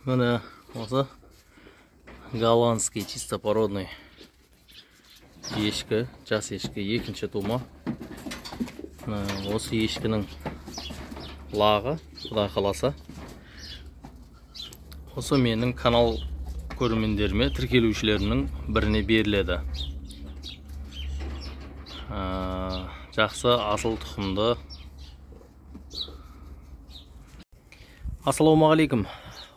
Міне, осы голландский чистопородный ешкі, жас ешкі, екінші тума. Осы ешкінің лағы, Құдай қаласа, осы менің канал көрермендеріме, тіркелушілерімнің біріне беріледі. Жақсы асыл тұқымды. Ассалаумағалейкум,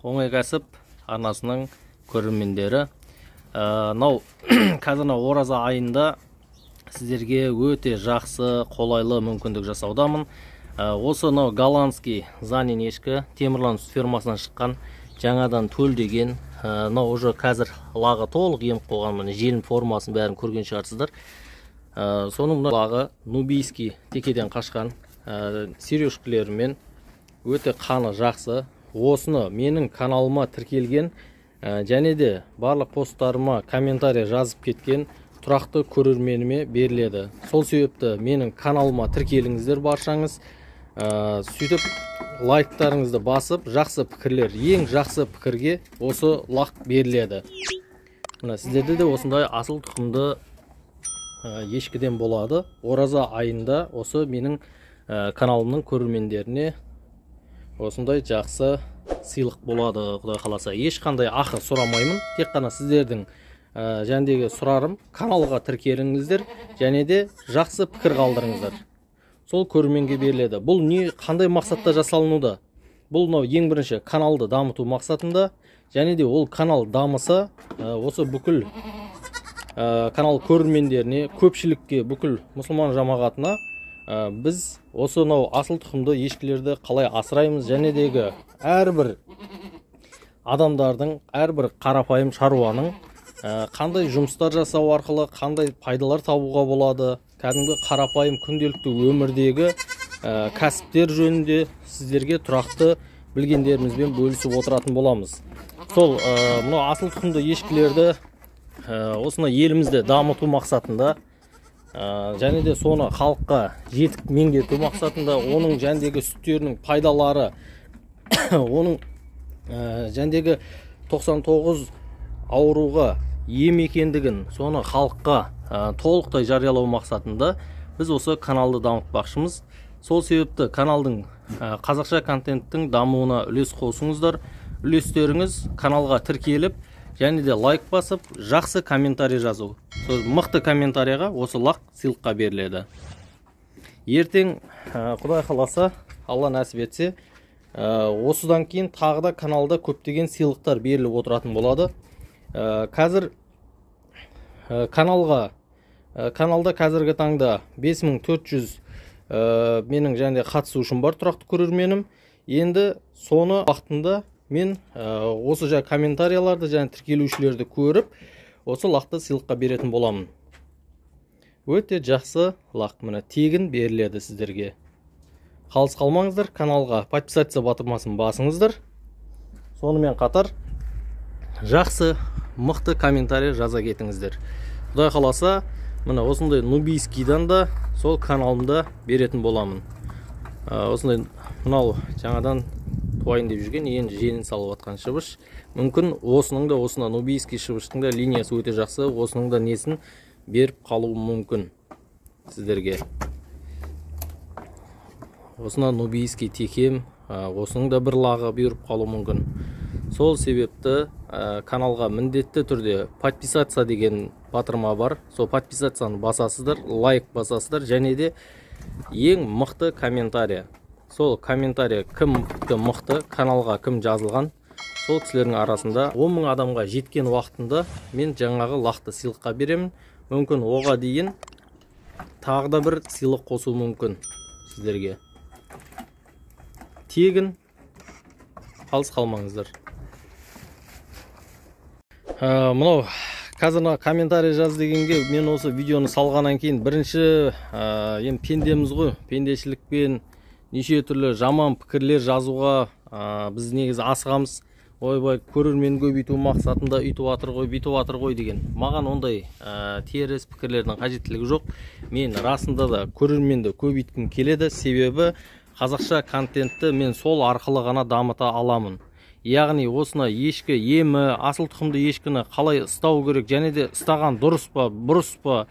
Оңай кәсіп арнасының көрермендері. Мынау қазір мынау ораза айында сіздерге өте жақсы, қолайлы мүмкіндік жасаудамын. Осы мынау голландский занин ешкі, Темірлан сүт фермасынан шыққан, жаңадан төлдеген. Мынау уже қазір лағы толық еміп қойған, міне желін формасын бәрін көрген шығарсыздар. Соның мына лағы нубийский текеден қашқан, сережкілерімен өте қаны жақсы. Осыны менің каналыма тіркелген, және де барлық посттарыма комментарий жазып кеткен тұрақты көрерменіме беріледі. Сол себепті менің каналыма тіркеліңіздер баршаңыз. Сөйтіп лайктарыңызды басып, жақсы пікірлер, ең жақсы пікірге осы лақ беріледі. Мына сіздерде де осындай асыл тұқымды ешкіден болады. Ораза айында осы менің каналымның көрермендеріне осындай жақсы сыйлық болады, Құдай қаласа. Ешқандай ақы сұрамаймын, тек қана сіздердің жәндегі сұрарым, каналға тіркеліңіздер және де жақсы пікір қалдырыңыздар. Сол көрерменге беріледі. Бұл не, қандай мақсатта жасалынуда? Бұл мынау ең бірінші каналды дамыту мақсатында, және де ол канал дамыса, осы бүкіл канал көрермендеріне, көпшілікке, бүкіл мұсылман жамағатына біз осы мынау асыл тұқымды ешкілерді қалай асыраймыз, және дегі әрбір адамдардың, әрбір қарапайым шаруаның қандай жұмыстар жасау арқылы қандай пайдалар табуға болады, кәдімгі қарапайым күнделікті өмірдегі кәсіптер жөнінде сіздерге тұрақты білгендерімізбен бөлісіп отыратын боламыз. Сол мынау асыл тұқымды ешкілерді осыны елімізде дамыту мақсатында, және де соны халыққа жетік меңгерту мақсатында, оның жәндегі сүттерінің пайдалары, оның жәндегі 99 ауруға ем екендігін, соны халыққа толықтай жариялау мақсатында біз осы каналды дамытпақшымыз. Сол себепті каналдың, қазақша контенттің дамуына үлес қосыңыздар. Үлестеріңіз каналға тіркеліп, және де лайк басып, жақсы комментарий жазу. Сол мықты комментарийға осы лақ сыйлыққа беріледі. Ертең, Құдай қаласа, Алла нәсіп етсе, осыдан кейін тағы да каналда көптеген сыйлықтар беріліп отыратын болады. Қазір каналда қазіргі таңда 5400 менің және де қатысушым бар, тұрақты көрерменім. Енді соны уақытында мен осы жаңа комментарияларды және тіркелушілерді көріп, осы лақты сыйлыққа беретін боламын. Өте жақсы лақ, міне тегін беріледі сіздерге. Қалыс қалмаңыздар, каналға подписаться батырмасын басыңыздар. Сонымен қатар жақсы, мықты комментарий жаза кетіңіздер. Құдай қаласа, міне осындай нубийскийдан да сол каналымда беретін боламын. Осындай мынау жаңадан туайын деп жүрген, енді желін салып атқан шыбыш. Мүмкін осының да, осына нубийский шыбыштың да линиясы өте жақсы, осының да несін беріп қалуы мүмкін сіздерге. Осына нубийский текем, осының да бір лағы бұйырып қалуы мүмкін. Сол себепті каналға міндетті түрде подписаться деген батырма бар. Сол подписацияны басасыздар, лайк басасыздар, және де ең мықты комментарий. Сол комментарий кім мықты, каналға кім жазылған, сол кісілердің арасында 10 000 адамға жеткен уақытында мен жаңағы лақты сыйлыққа беремін. Мүмкін оға дейін тағы да бір сыйлық қосу мүмкін сіздерге. Тегін, қалыс қалмаңыздар. Мынау қазір мына комментарий жаз дегенге мен осы видеоны салғаннан кейін бірінші, енді пендеміз ғой, пендешілікпен неше түрлі жаман пікірлер жазуға біз негізі асығамыз. Ойбай, көрермен көбейту мақсатында үйтіп жатыр ғой, бүйтіп жатыр ғой деген. Маған ондай теріс пікірлердің қажеттілігі жоқ. Мен расында да көрерменді көбейткім келеді, себебі қазақша контентті мен сол арқылы ғана дамыта аламын. Яғни осыны ешкі емі, асыл тұқымды ешкіні қалай ұстау керек, және де ұстаған дұрыс па, бұрыс па,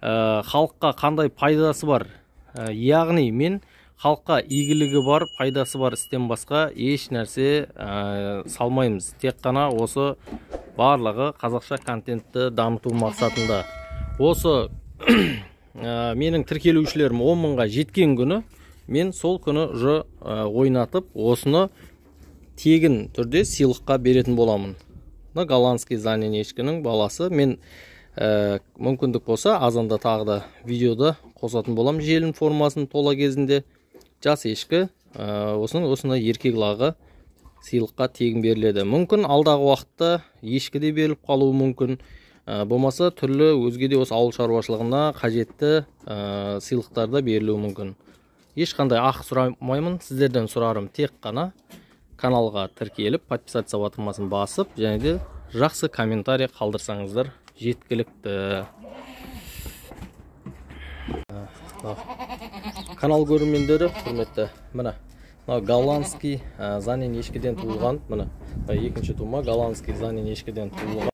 халыққа қандай пайдасы бар. Яғни мен халыққа игілігі бар, пайдасы бар істен басқа еш нәрсе салмаймыз. Тек қана осы барлығы қазақша контентті дамыту мақсатында. Осы менің тіркелушілерім 10 мыңға жеткен күні мен сол күні уже ойнатып, осыны тегін түрде сыйлыққа беретін боламын. Мына голландский занин ешкінің баласы. Мен мүмкіндік болса азанда тағы да видеода қосатын боламын желін формасын тола кезінде. Жас ешкі, осының осындай еркек лағы сыйлыққа тегін беріледі. Мүмкін алдағы уақытта ешкі де беріліп қалуы мүмкін. Болмаса түрлі өзге де осы ауыл шаруашылығына қажетті сыйлықтар да берілуі мүмкін. Ешқандай ақы сұрамаймын, сіздерден сұрарым тек қана каналға тіркеліп, подписаться батырмасын басып, және де жақсы комментарий қалдырсаңыздар жеткілікті. Канал көрермендері, құрметті, міне мынау голландский занин ешкіден туылған, міне екінші тума голландский занин ешкіден туылған.